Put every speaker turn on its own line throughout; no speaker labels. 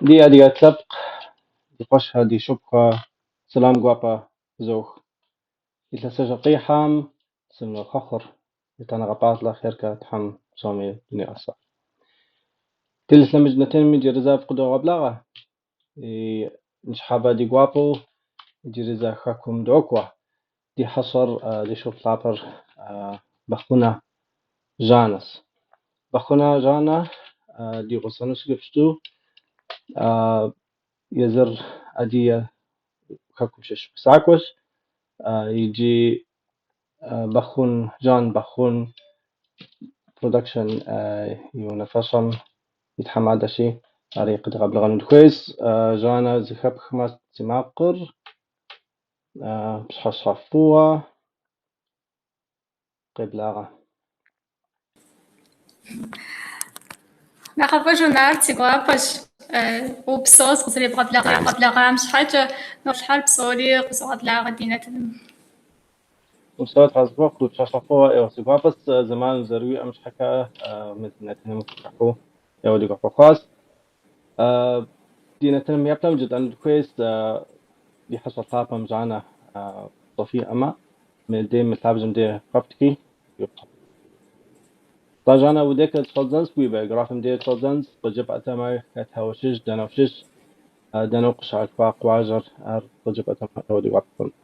Ди адыгэ лъэпкъ, ди къуэшхэ, ди шыпхъухэ, сэлам гуапэ фызох. Илъэсыщӏэ къихьэм сынывохъуэхъур, етӏанэгъэ пӏалъэ хъеркӏэ Тхьэм псоми дынигъэса. Телелъэмыж нэтыным иджыри зэ фыкъыдогъэблагъэ. И ныщхьэбэ ди гуапэу иджыри зэ хэкум докӏуэ. Ди хьэщӏэр, ди шыпхъу лъапӏэр Бэхъунэ Жаннэщ. Бэхъунэ Жаннэ ди гъусэнущ иджыпсту. Езыр Адыгэ хэкум щыщ усакӏуэщ. Иджы Бэхъун, Жан Бэхъун продакшн и унафэщӏым и тхьэмадэщи, ари къыдгъэблэгъэну дыхуейщ. Жаннэ, зэхэпхмэ си макъыр, пщыхьэщхьэ фӏыуэ, къеблагъэ.
Нэхъыфӏыжу, Нарт, си гуапэщ упсэу сыкъызэребгъэблэгъам щхьэкӏэ, нолъхьэр псори къызогъэблагъэ ди нэтыным.
Упсэу, Тхьэ зыхуэхъу, пщыхьэщхьэ фӏыуэ, ӏейуэ си гуапэщ зэман зэрыуиӏэм щхьэкӏэ мы ди нэтыным укъыхыхьу ӏейуэ ди гуапэ хъуащ. Ди нэтыным еплъым жытӏэну дыхуейщ ди хьэщӏэ лъапӏэм Жаннэ упщӏэ фиӏэмэ, мыдей мы лъабжьэм де къэфтхи. Тӏэ, Жаннэ, уи декӏэ щӏэддзэнщ, уи биографием де щӏэддзэнщ, къыджепӏэтэмэ, хэтхэ ущыщ, дэнэ ущыщ, дэнэ укъыщалъхуа къуажэр, ар къыджепӏэтэмэ, ӏейуэ ди гуапэ хъунут.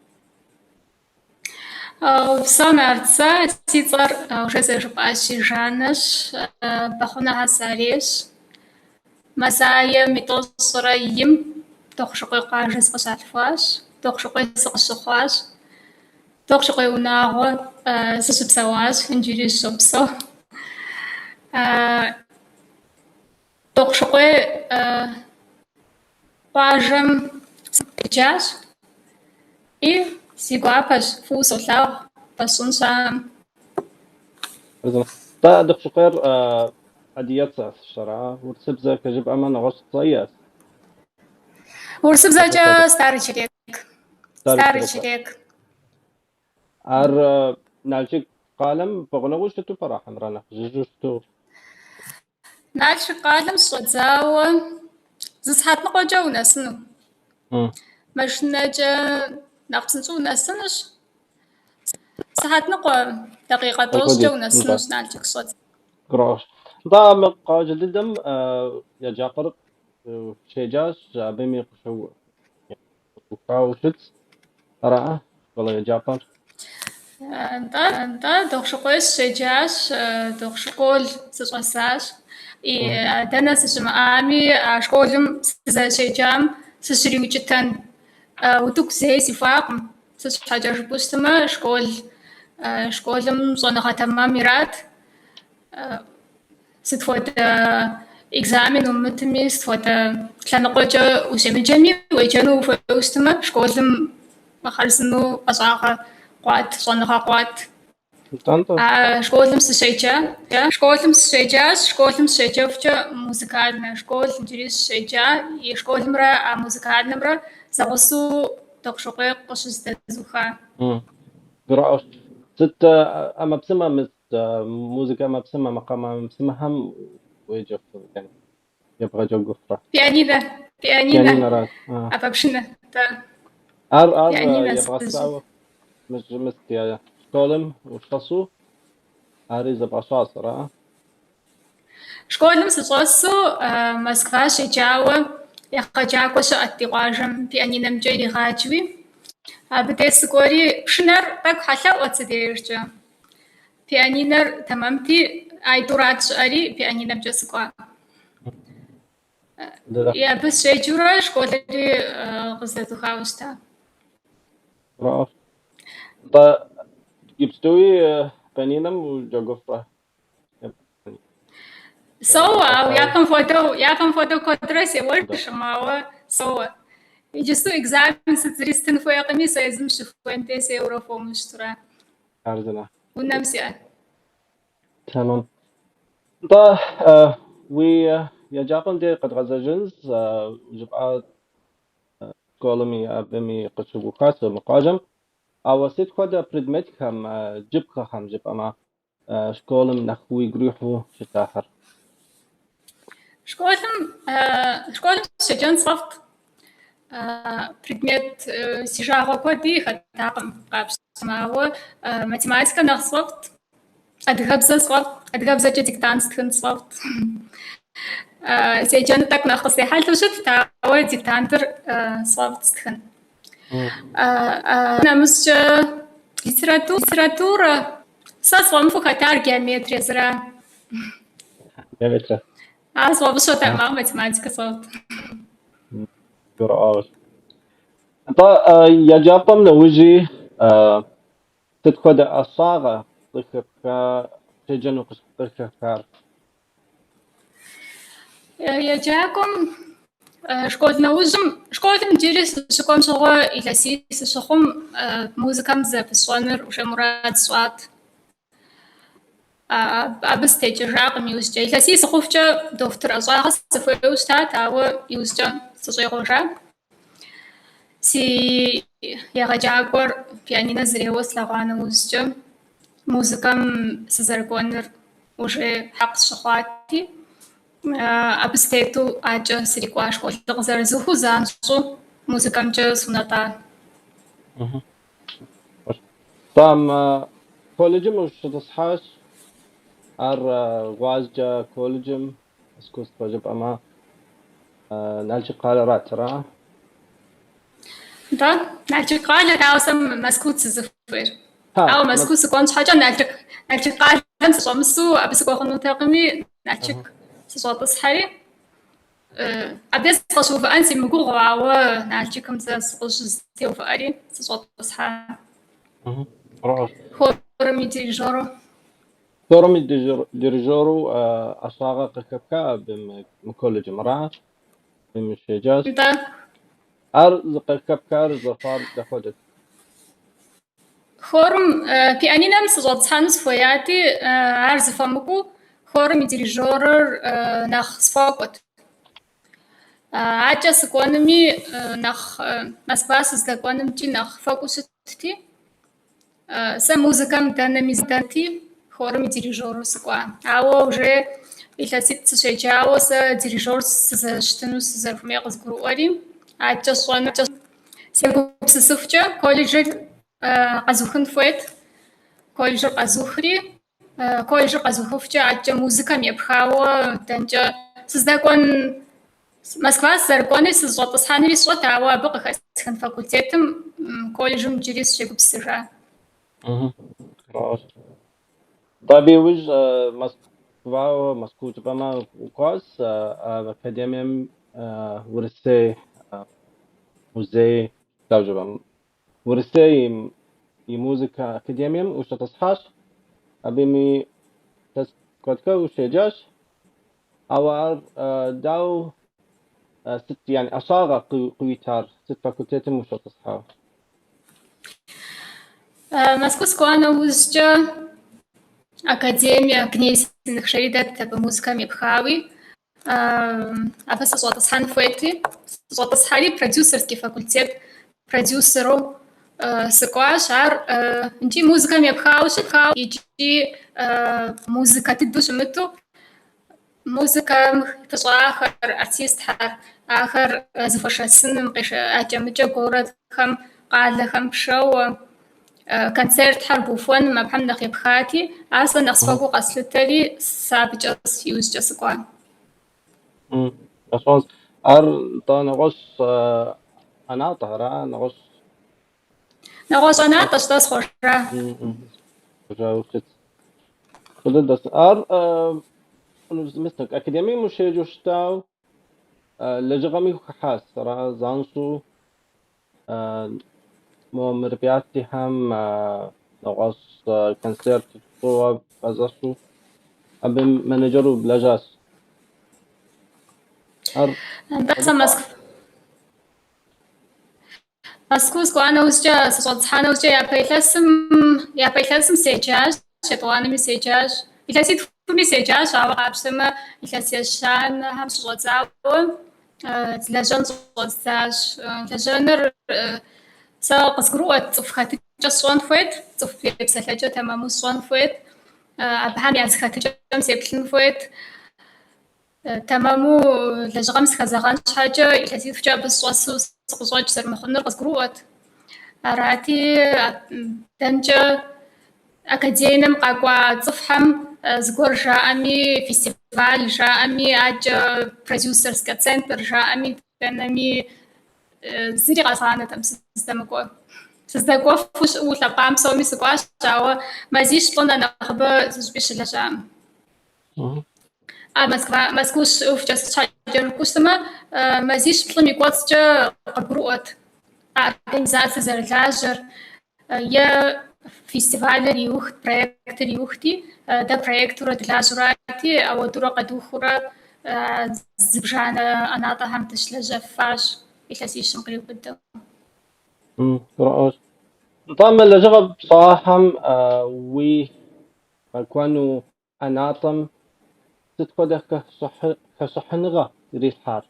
Упсэу, Нарт, сэ си цӏэр уже зэрыжыпӏащи Жаннэщ, Бэхъунэхэ сарейщ. Мазаем и тӏощӏрэ им Дохъушыкъуей къуажэ сыкъыщалъхуащ, Дохъушыкъуей сыкъыщыхъуащ. Дохъушыкъуей унагъуэ сыщыпсэуащ, иджыри сыщопсэу. Дохъушыкъуей къуажэм сыщеджащ и си гуапэщ, фӏыуэ солъагъу, пэсщӏын щыӏэкъым.
Тӏэ, Дохъушыкъуейр адыгэцӏэщ, ара? Урысыбзэкӏэ жыпӏэмэ, нэгъуэщӏ цӏэ иӏэщ.
Урысыбзэкӏэ Старый Черек. Старый Черек.
Ар Налшык къалэм пэгъунэгъуу щыту пӏэрэ, хьэмэрэ нэхъ жыжьэу щыту?
Налшык къалэм щыщӏэдзауэ зы сыхьэт ныкъуэкӏэ унэсыну. Машинэкӏэ нэхъ псынщӏэу унэсынущ. Сыхьэт ныкъуэ, дакъикъэ тӏощӏкӏэ унэсынущ Налшык щӏэдзауэ.
Гурыӏуэгъуэщ. Нтӏэ, мы къуажэ дыдэм еджапӏэр щеджащ, абыми къыщыухауэ щытщ. Ара школ еджапӏэр?
Нтӏэ, нтӏэ, Дохъушыкъуей сыщеджащ, Дохъушыкъуей школ сыщӏэсащ. И дэнэ сыщымыӏами, а школым сызэрыщеджам сыщриукӏытэн утыку зэи сихуакъым. Сыт щхьэкӏэ жыпӏэу щытмэ, школым щӏэныгъэ тэмэм ират. Сыт хуэдэ экзамен умытми, сыт хуэдэ лъэныкъуэкӏэ ущемыджэми, уеджэну ухуейуэ щытмэ, школым хъарзынэу ӏэщӏагъэ къуат, щӏэныгъэ къуат. А школым сыщеджа, школым сыщеджащ, школым сыщеджэхукӏэ музыкальнэ школ иджыри сыщеджа, и школымрэ а музыкальнэмрэ зэгъусэу Дохъушыкъуей къыщыздэзуха.
Гурыӏуэгъуэщ. Сыт ӏэмэпсымэ мыс музыкэ ӏэмэпсымэ, макъамэ ӏэмэпсымэхэм уеджэфу, ебгъэджэгуфрэ?
Пианинэ, пианинэ.
Пианинэращ.
ӏэпэпшынэ, да.
Ар ар ебгъэсауэ мыс школым ущӏэсу ари зэбгъэщӏащ, ара?
Школым сыщӏэсу Москва щеджауэ егъэджакӏуэ щыӏэт ди къуажэм пианинэмкӏэ иригъаджэуи. Абы де сыкӏуэри, пшынэр тӏэкӏу хьэлъэӏуэт си дежкӏэ. Пианинэр тэмэмти, айтӏурат щыӏэри, пианинэмкӏэ сыкӏуа. И абы сыщеджэурэ школри къыздэзухауэ щыта.
Нтӏэ, иджыпстуи пианинэм уджэгуфрэ?
Соуэ, ауэ япэм хуэдэу, япэм хуэдэу куэдрэ сеуэжкъым, ауэ соуэ. Иджысту экзамен сыт зыри стын хуейкъыми, сэ езым сыщыхуейм де сеуэрэ хуэму щытура.
Хъарзынэ.
Унэм сиӏэ.
Тэмэм. Нтӏэ, уи еджапӏэм де къэдгъэзэжынщ, жыпӏа школми абыми къыщыбухащ мы къуажэм. Ауэ сыт хуэдэ предметхэм, джыпхъэхэм жыпӏэмэ, школым нэхъ уигу ирихьу щытахэр?
Школым школым сыщеджэн сфӏэфӏт. Предмет си жагъуэ куэди хэтакъым къапщтэмэ, ауэ математикэ нэхъ сфӏэфӏт, адыгэбзэ сфӏэфӏт, адыгэбзэкӏэ диктант стхын сфӏэфӏт. Седжэну тӏэкӏу нэхъ къыстехьэлъэу щытт, ауэ диктантыр сфӏэфӏт стхын. Нэмыщӏкӏэ литературэ, сэ сфӏэмыфӏу хэтар геометрие зыра.
Геометрие.
Ар сфӏэфӏыщэтэкъым, ауэ математикэ сфӏэфӏт.
Гурыӏуэгъуэщ. Нтӏэ, еджапӏэм нэужьи сыт хуэдэ ӏэщӏагъэ къыхэпха, щеджэну къыхэпхар?
Еджакӏуэм школ нэужьым, школым иджыри сыщыкӏуэм щыгъуэ илъэсий сыщыхъум музыкэм зыпысщӏэныр уже мурад сщӏат. Абы сытекӏыжакъым иужькӏэ. Илъэсий сыхъухукӏэ дохутыр ӏэщӏагъэ сыхуейуэ щытат, ауэ иужькӏэ сыщӏегъуэжа. Си егъэджакӏуэр пианинэ зэреуэр слъэгъуа нэужькӏэ музыкэм сызэрыкӏуэныр уже хьэкъ сщыхъуати, абы сытету акӏэ срикӏуа школыр къызэрызухыу занщӏэу музыкэмкӏэ сунэтӏа.
Там колледжым ущӏэтӏысхьащ, ар гъуазджэ колледжым, искусствэ жыпӏэмэ, Налшык къалэрат, ара?
Нтӏэ, Налшык къалэрат, ауэ сэ Мэзкуут сызыхуейр. Ауэ Мэзкуу сыкӏуэн щхьэкӏэ Налшык къалэм сыщӏэмысу абы сыкӏуэ хъунутэкъыми, Налшык сыщӏэтӏысхьэри, абдеж сыкъыщыувыӏэн си мыгугъэу, ауэ Налшыкым зэ сыкъыщызэтеувыӏэри сыщӏэтӏысхьа. Хорым и дирижеру.
Хорым и дирижеру ӏэщӏагъэ къыхэпха абы мы колледжым, ара? Ущеджащ.
Нтӏэ.
Ар зыкъыхэпхар зыхъуар дапхуэдэт?
Хорым пианинэм сыщӏэтӏысхьэну сыхуеяти, ар зыфӏэмыкӏуу хорым и дирижерыр нэхъ сфӏэкӏуэт. Акӏэ сыкӏуэнуми, нэхъ Москва сыздэкӏуэнымкӏи нэхъ фэкӏуу щытти, сэ музыкэм дэнэми здэнти, хорым и дирижеру сыкӏуа. Ауэ уже илъэситӏ сыщеджауэ сэ дирижер сызэрыщытыну сызэрыхуэмейр къызгурыӏуэри, акӏэ сщӏэну сегупсысыхукӏэ колледжыр къэзухын хуейт. Колледжыр къэзухри, колледжыр къэзухыхукӏэ акӏэ музыкэм епхауэ дэнкӏэ сыздэкӏуэн, Москва сызэрыкӏуэнури сызыщӏэтӏысхьэнури сщӏэт, ауэ абы къыхэсхын факультетым колледжым иджыри сыщегупсысыжа.
Абы иужь Москвауэ, Мэзкуу жыпӏэмэ, укӏуащ академием Урысей музей, дауэ жыпӏэм, Урысейм и музыкэ академием ущӏэтӏысхьащ, абыми илъэс куэдкӏэ ущеджащ. Ауэ ар дауэ сыт яни ӏэщӏагъэ къыуитар, сыт факультетым ущӏэтӏысхьа?
Мэзкуу сыкӏуа нэужькӏэ академие Гнесиных жери дэтт абы музыкэм епхауи. Абы сыщӏэтӏысхьэн хуейти, сыщӏэтӏысхьэри продюсерский факультет продюсеру сыкӏуащ. Ар икӏи музыкэм епхауэ щытт, икӏи музыкэ дыдэу щымыту, музыкэм пыщӏахэр, артистхэр, ахэр зэхуэшэсыным, акӏэ-мыкӏэ городхэм, къалэхэм пшэуэ, концертхэр бухуэным абыхэм нэхъ епхати, ар сэ нэхъ сфӏэкӏуу къэслъытэри, сэ абыкӏэ иужькӏэ сыкӏуа.
Гъэщӏэгъуэнщ. Ар нтӏэ нэгъуэщӏ ӏэнатӏэ, ара? Нэгъуэщӏ?
Нэгъуэщӏ ӏэнатӏэщ, тӏэ схъуэжа.
Фӏы дыдэщ. Ар мис академием ущеджэу щытау, лэжьыгъэми хыхьащ, ара? Занщӏэу мо мероприятиехэм нэгъуэщӏ концерт пщӏыуэ бгъэзэщӏу абы менеджеру лэжьащ. Ар
Нтӏэ, сэ Мэзкуу сыкӏуа нэужькӏэ, сыщӏэтӏысхьа нэужькӏэ япэ илъэсым седжащ, етӏуанэми седжащ, илъэситхуми седжащ, ауэ къапщтэмэ, илъэс ещанэхэм щыщӏэдзауэ лэжьэн щӏэздзащ. Лэжьэныр сэ къызгурыӏуэт, цӏыху хэтыкӏэ сщӏэн хуейт, цӏыху епсэлъэкӏэ тэмэму сщӏэн хуейт, абыхэм я зэхэтыкӏэм сеплъын хуейт. Тэмэму лэжьыгъэм сыхэзэгъэн щхьэкӏэ илъэситхукӏэ абы сыщӏэсу сыкъыщӏэкӏ зэрымыхъунур къызгурыӏуэт. Арати, дэнкӏэ академием къэкӏуа цӏыхухэм зыгуэр жаӏэми, фестиваль жаӏэми, адэкӏэ продюсерскэ центр жаӏэми, дэнэми зыри къэзгъанэтэкъым сыздэмыкӏуэ. Сыздэкӏуэфу щыӏэу лъэпкъам псоми сыкӏуащ, ауэ мазищ-плӏы нэ нэхъыбэ зыщӏыпӏи щылэжьам. А Москва, Мэзкуу щыӏэхукӏэ сыт щхьэкӏэ жыпӏэу щытмэ, мазищ-плӏым и кӏуэцӏкӏэ къыбгурыӏуэт а организацэр зэрылажьэр, е фестивалыр иухт, проектыр иухти, дэ проектурэ дылажьэурати, ауэдурэ къэдухыурэ зыбжанэ ӏэнатӏэхэм дыщылэжьэфащ илъэсищым къриубыдэу.
Гурыӏуащ. Нтӏэ, мы лэжьыгъэ пщӏахэм уи къэкӏуэну ӏэнатӏэм сыт хуэдэ хэщӏыхьыныгъэ ирилъхьар?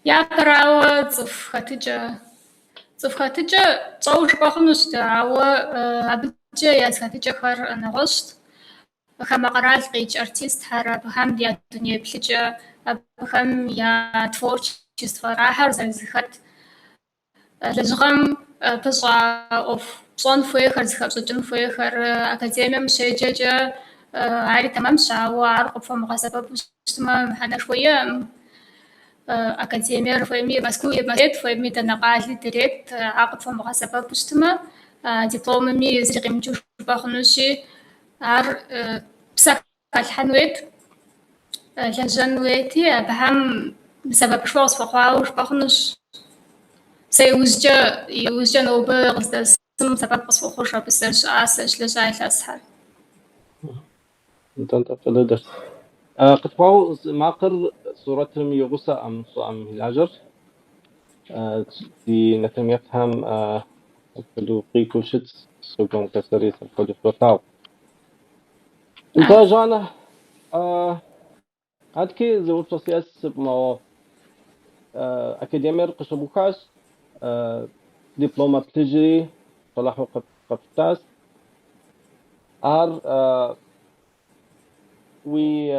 Япэрауэ, цӏыху хэтыкӏэ. Цӏыху хэтыкӏэ тщӏэуэ жыпӏэ хъунущ дэ, ауэ абыкӏэ я зэхэтыкӏэхэр нэгъуэщӏт. Хамэ къэрал къикӏ артистхэр, абыхэм я дуней еплъыкӏэ, абыхэм я творчествэр, ахэр зэрызэхэт лэжьыгъэм пыщӏа ӏуэху пщӏэн хуейхэр, зыхэпщӏыкӏын хуейхэр академием щеджэкӏэ ари тэмэмщ, ауэ ар къыпхуэмыгъэсэбэпу щытмэ, мыхьэнэшхуэ иӏэкъым. Академиер хуейми Мэзкуу ирет, хуейми дэнэ къали дырет, ар къыпхуэмыгъэсэбэпу щытмэ, дипломыми зыри къимыкӏыу жыпӏэ хъунущи, ар псэ хэлъхьэн хуейт, лэжьэн хуейти, абыхэм сэбэпышхуэ къысхуэхъуауэ жыпӏэ хъунущ. Сэ иужькӏэ нобэ къыздэсым сэбэп къысхуохъуж абы сызэрыщыӏа, сызэрыщылэжьа илъэсхэр.
Нтӏэ, нтӏэ, фӏы дыдэщ. Къытхуэу макъыр сурэтым и гъусэкъым щӏыӏэм и лажьэр. Ди нэтыным еплъхэм апхуэдэу къикӏыу щытщ, согуэмкӏэ сэри апхуэдэу солъагъу. Нтӏэ, Жаннэ, адэкӏи зы упщӏэ сиӏэс, моуэ академиер къыщыбухащ, дипломэ плъыжьри щӏалэхьу къэпщтащ. Ар уи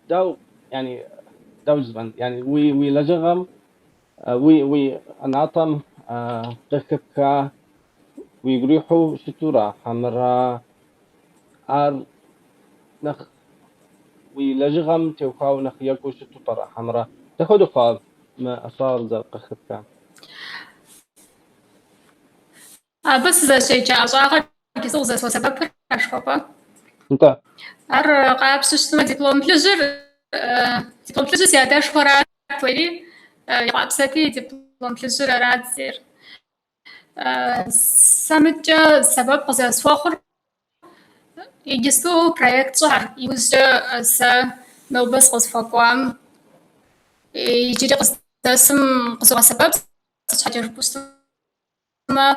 дау, яни, дау жысӏэн, яни уи лэжьыгъэм, уи ӏэнатӏэм къыхэпха уигу ирихьу щытура, хьэмэрэ ар нэхъ уи лэжьыгъэм теухуауэ нэхъ екӏуу щыту пӏэрэ, хьэмэрэ дапхуэдэу хъуа мы ӏэщӏагъэр зэрыкъыхэпха?
Абы сызэщеджа ӏэщӏагъэр иджыпсту къызэрысхуэсэбэпыр жыхуэпӏэ.
Нтӏэ.
Ар къапщтэу щытмэ, диплом плъыжьыр, диплом плъыжьыр си адэшхуэрат хуейри, ехъуапсэти, диплом плъыжьыр арат зейр. Сэ мыдкӏэ сэбэп къызэрысхуэхъур иджыпсту проект тщӏыхэр, иужькӏэ сэ нобэ сыкъызыхуэкӏуам иджыри къыздэсым къызогъэсэбэп, сыт щхьэкӏэ жыпӏэу щытмэ,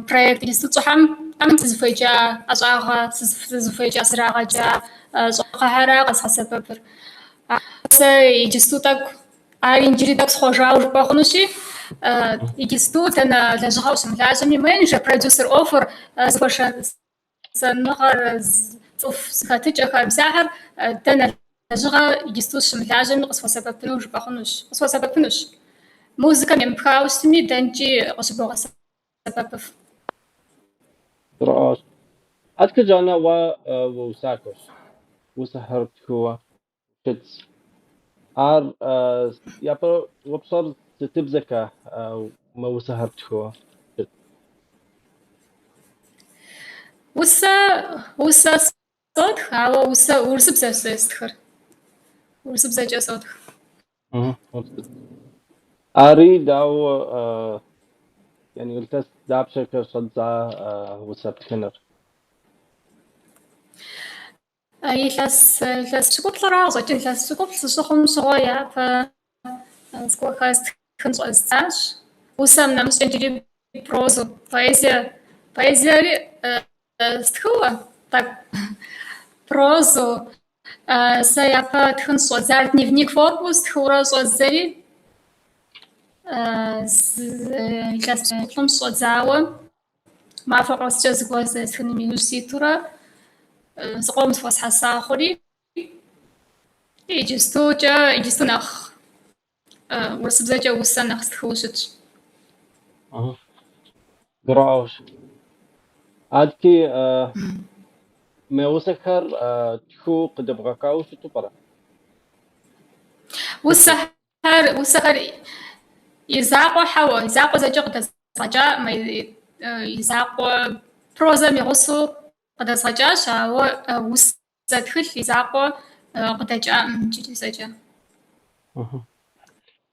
проект иджыпсту тщӏыхэм сызыхуеджа ӏэщӏагъэ, сызыхуеджа, сызрагъэджа щӏэныгъэхэра къэзгъэсэбэпыр. Сэ иджыпсту тӏэкӏу, ар иджыри тӏэкӏу схъуэжауэ жыпӏэ хъунущи, иджыпсту дэнэ лэжьыгъэ ущымылажьэми, менеджер, продюсер ӏуэхур, зэхуэшэсэныгъэр, цӏыху зэхэтыкӏэхэр, мис ахэр дэнэ лэжьыгъэ иджыпсту сыщымылажьэми къысхуэсэбэпыну жыпӏэ хъунущ, къысхуэсэбэпынущ. Музыкэм емыпхауэ щытми, дэнкӏи къыщыбогъэсэбэпыф.
Гурыӏуащ. Адэкӏэ, Жаннэ, уэ уусакӏуэщ, усэхэр птхыуэ щытщ. Ар япэ упщӏэр сытыбзэкӏэ мы усэхэр птхыуэ щыт?
Усэ, усэ сотх, ауэ усэ урысыбзэщ сэ стхыр. Урысыбзэкӏэ сотх.
Ари дауэ, яни илъэс дапщэкӏэ щӏэдза усэ птхыныр?
Илъэс пщыкӏуплӏыра къыщӏэкӏын, илъэс пщыкӏуплӏ сыщыхъум щыгъуэ япэ зыгуэрхэр стхын щӏэздзащ. Усэм нэмыщӏкӏэ иджыри прозу, поэзие, поэзиери стхыуэ тӏэкӏу, прозу. Сэ япэ тхын щӏэздзар дневник формэу стхыурэ щӏэздзэри, илъэс пщыкӏуплӏым щӏэдзауэ махуэ къэскӏэ зыгуэр зэрыстхыным иужь ситурэ. Зыкъом зэхуэсхьэса хъури, иджыстукӏэ, иджысту нэхъ урысыбзэкӏэ усэ нэхъ стхыуэ щытщ.
Гурыӏуэгъуэщ. Адэкӏи мы усэхэр тхыу къыдэбгъэкӏауэ щыту пӏэрэ?
Усэхэр, усэхэр и закъуэ хьэуэ, и закъуэ зэкӏэ къыдэзгъэкӏаӏым, и закъуэ прозэм и гъусэу къыдэзгъэкӏащ, ауэ усэ тхылъ и закъуэ къыдэкӏаӏым иджыри зэкӏэ.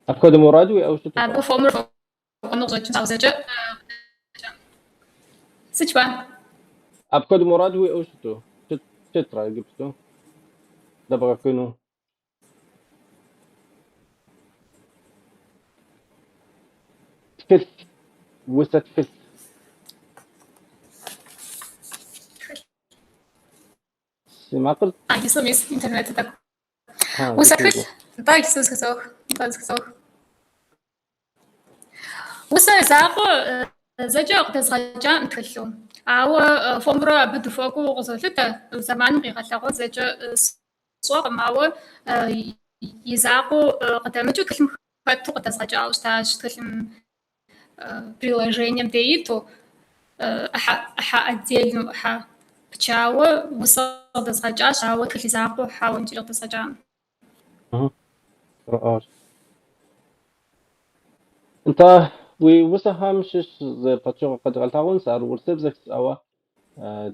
Апхуэдэ мурад уиӏэу щыту пӏэрэ?
Абы хуэмурэ хуэкӏуэну къыщӏэкӏынщ, ауэ зэкӏэ къыдэкӏаӏым. Сыт жыпӏа?
Апхуэдэ мурад уиӏэу щыту, щытрэ иджыпсту дэбгъэкӏыну? Тхылъ, усэ тхылъ.
Тхылъ.
Си макъыр?
А, иджысту мис интернетыр тӏэкӏу. Усэ тхылъ? Нтӏэ, иджысту зэхызох. Нтӏэ, зэхызох. Усэ закъуэ зэкӏэ къыдэзгъэкӏаӏым тхылъу. Ауэ хуэмурэ абы дыхуэкӏуэу къызолъытэ. Зэманым къигъэлъэгъуэн зэкӏэ сщӏэкъым, ауэ и закъуэу къыдэмыкӏыу тхылъым хэту къыдэзгъэкӏауэ щытащ, тхылъым приложением дей иту, ӏыхьэ- ӏыхьэ отдельнэу ӏыхьэ пычауэ усэ къыдэзгъэкӏащ, ауэ тхылъ и закъуэу хьэуэ иджыри къыдэзгъэкӏаӏым.
Гурыӏуэгъуэщ. Нтӏэ, уи усэхэм щыщ зы пычыгъуэ къэдгъэлъагъуэнщ, ар урысыбзэщ, ауэ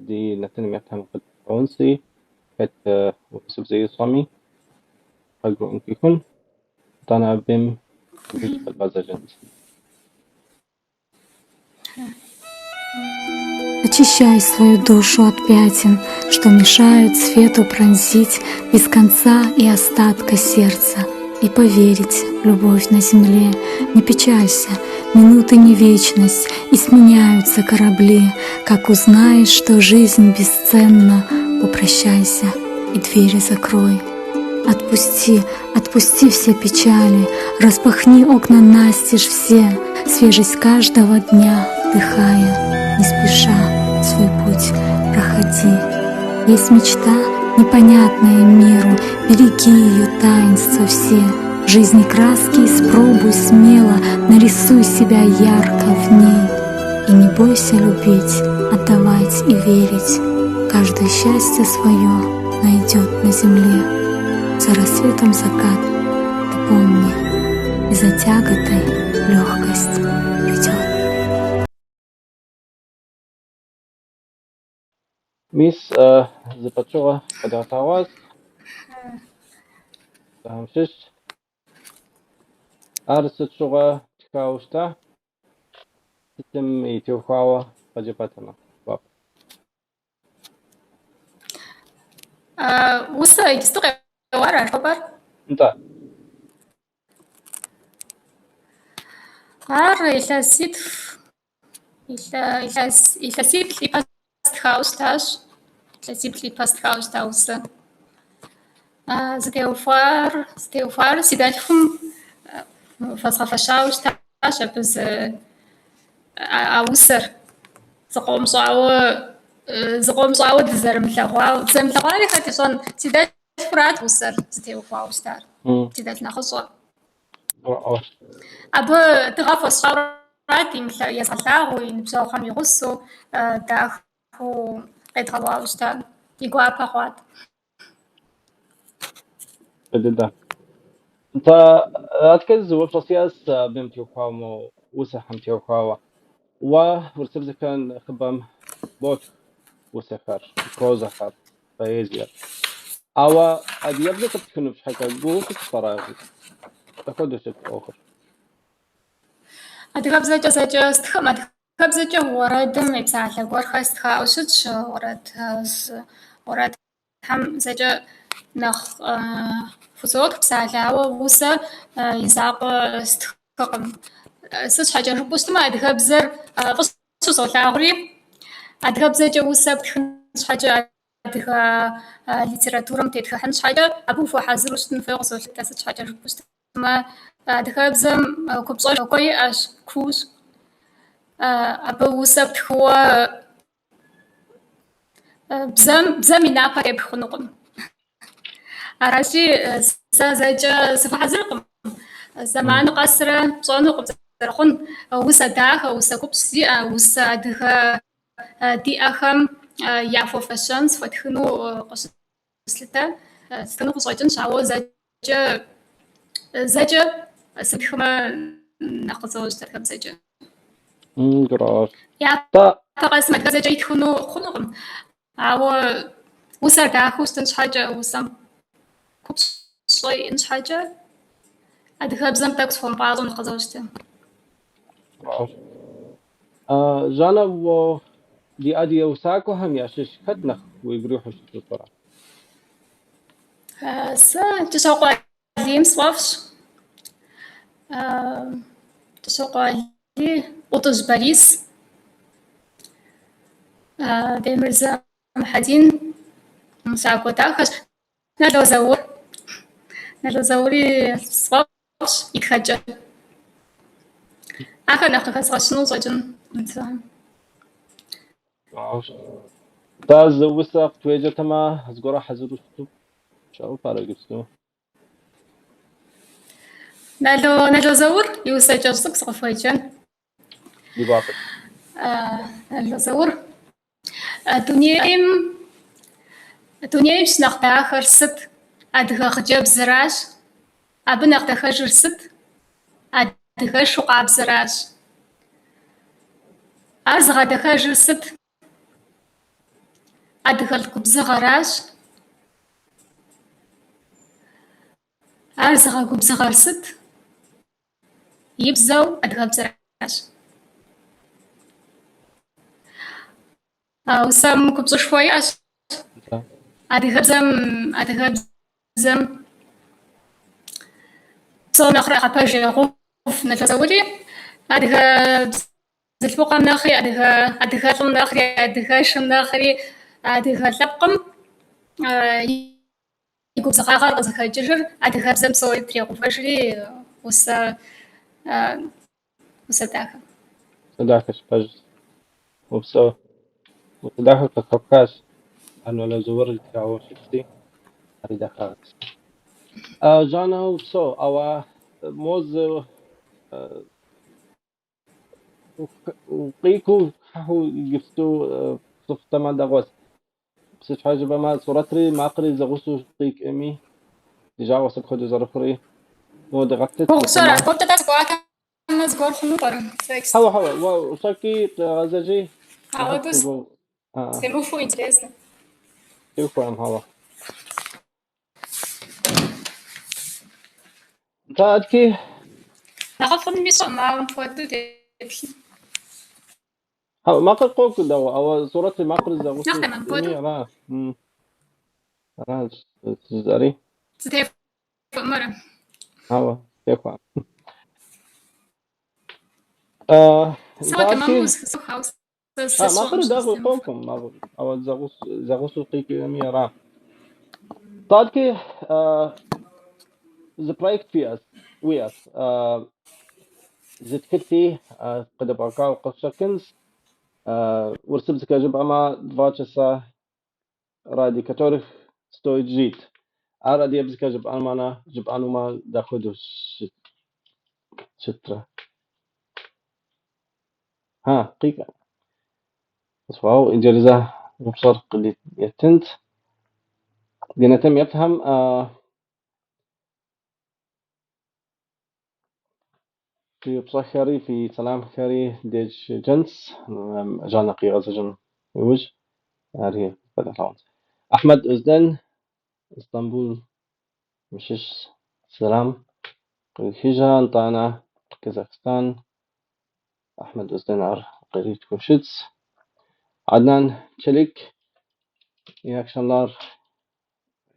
ди нэтыным еплъхэм къэдгъэлъагъуэнщи, хэт урысыбзэ ищӏэми къагурыӏуэнкӏи хъун, итӏанэ абым иужь къэдгъэзэжынщ.
Очищай свою душу от пятен, что мешают свету пронзить без конца и остатка сердца и поверить в любовь на земле. Не печалься, минуты не вечность, и сменяются корабли. Как узнаешь, что жизнь бесценна, попрощайся и двери закрой. Отпусти, отпусти все печали, распахни окна настежь все, свежесть каждого дня вдыхая, не спеша свой путь проходи. Есть мечта, непонятная миру, береги ее таинства все. Жизни краски испробуй смело, нарисуй себя ярко в ней. И не бойся любить, отдавать и верить. Каждое счастье свое найдет на земле. За рассветом закат, ты помни, и за тяготой легкость придет.
Мис зы пычыгъуэ къэдгъэлъэгъуащ. Абыхэм щыщ. Ар сыт щыгъуэ птхауэ щыта? Сытым и теухуауэ къыджепӏэтэмэ, гуапэт.
Усэ иджысту къеуар ара жыхуэпӏэр?
Нтӏэ.
Ар илъэситху, илъэс- илъэсиплӏ ипэ стхауэ щытащ. Илъэсиплӏ ипэ стхауэ щыта усэ. Зытеухуар- Зытеухуар си дэлъхум хуэзгъэфэщауэ щытащ абы зы а усэр. Зыкъом щӏауэ- Зыкъом щӏауэ дызэрымылъэгъуауэ, дызэрымылъэгъуари хэт ищӏэн, си дэлъхурат усэр зытеухуауэ щытар, си дэлъху нэхъыщӏэр.
Гурыӏуэгъуэщ.
Абы тыгъэ хуэсщӏарат езгъэлъагъуу, и ныбжьэгъухэм и гъусэу, дахэу къедгъэуауэ щыта, и гуапэ хъуат.
Фӏы дыдэ. Нтӏэ, адэкӏэ зы упщӏэ сиӏэщ абым теухуауэ, мо усэхэм теухуауэ. Уэ урысыбзэкӏэ нэхъыбэм ботх усэхэр, прозэхэр, поэзиер. Ауэ адыгэбзэкӏэ птхыну щхьэкӏэ гугъуу щыту пӏэрэ? Дапхуэдэу щыт ӏуэхур?
Адыгэбзэкӏэ зэкӏэ стхыӏым. Адыгэбзэкӏэ уэрэдым и псалъэ гуэрхэр стхауэ щытщ. Уэрэд уэрэдхьэм зэкӏэ нэхъ хузотх псалъэ, ауэ усэ и закъуэ стхыкъым. Сыт щхьэкӏэ жыпӏэу щытмэ, адыгэбзэр фӏыщэу солъагъури, адыгэбзэкӏэ усэ птхын щхьэкӏэ, адыгэ литературэм тетхыхьын щхьэкӏэ, абы ухуэхьэзыру щытын хуейуэ къызолъытэ, сыт щхьэкӏэ жыпӏэу щытмэ, адыгэбзэм купщӏэшхуэ иӏэщ, куущ. Абы усэ птхыуэ Бзэм, бзэм и напэ тепх хъунукъым. Аращи, сэ зэкӏэ сыхуэхьэзыркъым. Зэману къэсрэ пщӏэнукъым зэрыхъун. Усэ дахэ, усэ купщӏ зиӏэ, усэ адыгэ диӏэхэм яхуэфэщэн схуэтхыну къыщыслъытэ. Стхыну къыщӏэкӏынщ, ауэ зэкӏэ, зэкӏэ сытхымэ нэхъ къызощтэ адыгэбзэкӏэ.
Гурыӏуэгъуэщ.
Япэ къэсым адыгэбзэкӏэ итхыну хъунукъым, ауэ усэр дахэу щытын щхьэкӏэ, усэм купщӏэ иӏэн щхьэкӏэ, адыгэбзэм тӏэкӏу сыхуэмыпӏащӏэу нэхъ къызощтэ.
Гурыӏуэгъуэщ. Жаннэ, уэ ди адыгэ усакӏуэхэм ящыщ хэт нэхъ уигу ирихьу щыту пӏэрэ?
Сэ Кӏыщокъуэ Алим сфӏэфӏщ. Кӏыщокъуэ Алий, ӏутӏыж Борис, Бемырзэ Мухьэдин, усакӏуэ дахэщ. Нало Заур. Нало Заури сфӏэфӏщ и тхэкӏэр. Ахэр нэхъ къыхэзгъэщыну къыщӏэкӏын.
Нтӏэ, зы усэ къытхуеджэтэмэ, зыгуэрэ хьэзыру щыту щыӏэу пӏэрэ иджыпсту?
Нало Заур и усэ кӏэщӏ цӏыкӏу сыкъыфхуеджэн.
Ди гуапэт.
Нало Заур. Дунейм, дунейм щынэхъ дахэр сыт? Адыгэ хъыджэбзыращ. Абы нэхъ дахэжыр сыт? Адыгэшу къабзэращ. Ар зыгъэдахэжыр сыт? Адыгэлӏ губзыгъэращ. Ар зыгъэгубзыгъэр сыт? И бзэу адыгэбзэращ. А усэм купщӏышхуэ иӏэщ. Адыгэбзэм, адыгэбзэм псом нэхърэ нэхъапэж егъэув Нало Заури. Адыгэ бзылъхугъэм нэхъри, адыгэ, адыгэлӏым нэхъри, адыгэшым нэхъри, адыгэ лъэпкъым и губзыгъагъэр къызыхэкӏыжыр адыгэбзэм псори трегъэувэжри усэ, усэ дахэ.
Усэ дахэщ, пэжщ. Упсэу. Усэ дахэ къыхэпхащ. Ар Нало Заур итхауэ щытти, ари дахагъэщ. Жаннэ, упсэу, ауэ мо зы укъикӏыу хьэху иджыпсту цӏыху дэгъуэс. Сыт щхьэ жыпӏэмэ, сурэтри макъри зэгъусэу къикӏми, ди жагъуэщ апхуэдэу зэрыхъури. Мо дыгъэплъыт
Гугъу сщӏэрэ?
мыхъумэ.
Куэдкӏэ сыкӏуатэмэ, зыгуэр хъуну пӏэрэ? Текст.
Хьэуэ, хьэуэ, уэ ущӏэкӏи къэгъэзэжи, нэхъыфӏ
Ауэдэу
гугъу. А,
Темыхуэу интересно.
Техуэкъым, хьэуэ. Нтӏэ, адэкӏи?
Нэхъыфӏ хъунуми сщӏэкъым, ауэ мыпхуэдэу деплъын.
Хьэуэ, макъыр къокӏу дэгъуэ, ауэ сурэтри макъри
Нэхъ
зэгъусэу
тэмэм
щытми,
мыпхуэдэу?
ара. Аращ жысӏэри.
Зэтехуэӏымэрэ?
Хьэуэ, техуэкъым.
Сэ
Нтӏэ,
тэмэму
адэкӏи?
зэхызох, ауэ сэ
А,
сщӏэкъым
макъыр дэгъуэ
щызэтемыхуэр.
къокӏум, ауэ зэгъусэу къикӏми ара. Нтӏэ, адэкӏи, зы проект фиӏэщ, уиӏэщ. Зы тхылъи къыдэбгъэкӏауэ къыщӏэкӏынщ. Урысыбзэкӏэ жыпӏэмэ, «Два часа, ради которых стоит жить». Ар адыгэбзэкӏэ жыпӏэнумэ, дапхуэдэу щытрэ? Ха, къикӏ. Къысхуэгъэгъу, иджыри зэ упщӏэр къыдеттынт. Ди нэтыным еплъхэм фи упщӏэхэри, фи сэламхэри деж щеджэнщ, Жаннэ къигъэзэжын иужь. Ари къэдгъэлъэгъуэнщ. Ахьмэд Узден, Истамбул щыщ сэлам кърихыжа, нтӏанэ Казахстан. Ахьмэд Узден ар къритхыу щытщ. Аднан Челик, iyi akşamlar,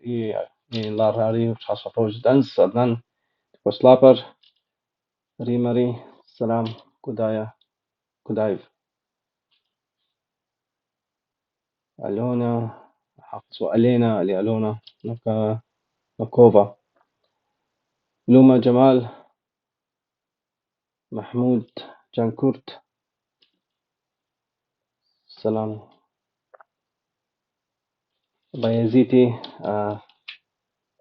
iyi yayınlar ари пщыхьэщхьэфӏ жытӏэнщ. Аднан, ди къуэш лъапӏэр, Риммэри, сэлам Кудая, Кудаев. Алёнэ, Алена или Алёнэ, Нокова. Лумэ Джэмал, Махьмуд Джанкурт. Сэлам. Баязити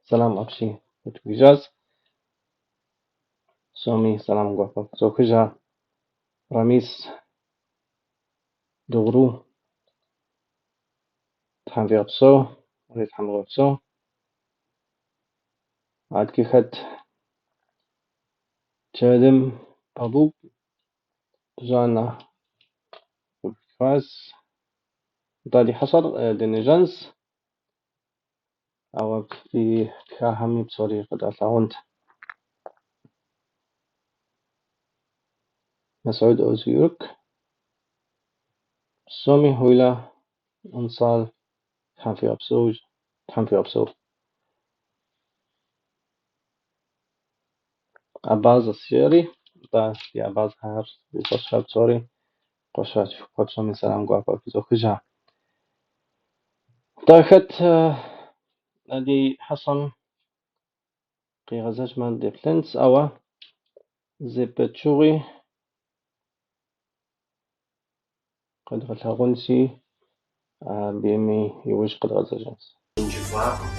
сэлам апщий къытхуихыжащ. Псоми сэлам гуапэ фызохыжа. Рамис Догъру, Тхьэм фигъэпсэу, уэри Тхьэм уигъэпсэу. Адэкӏэ хэт? Чэлым Пабук, Жаннэ къыпхуитхащ. Нтӏэ, ди хьэщӏэр дынежьэнщ, ауэ фи тхахэми псори къэдгъэлъагъуэнт. Масуд Озюрк. Псоми Хуйлэ Унсал, Тхьэм фигъэпсэу, Тхьэм фигъэпсэу. Абазэс жеӏэри, нтӏэ, ди абазэхэр, ди къуэшхэр псори, къуэшхэ, шыпхъухэ псоми сэлам гуапэ фызохыжа. Нтӏэ, хэт ди хьэщӏэм къигъэзэжмэ деплъынщ, ауэ зы пычыгъуи къэдгъэлъэгъуэнщи, абыми иужь къэдгъэзэжынщ.
Ункӏыфӏакъым.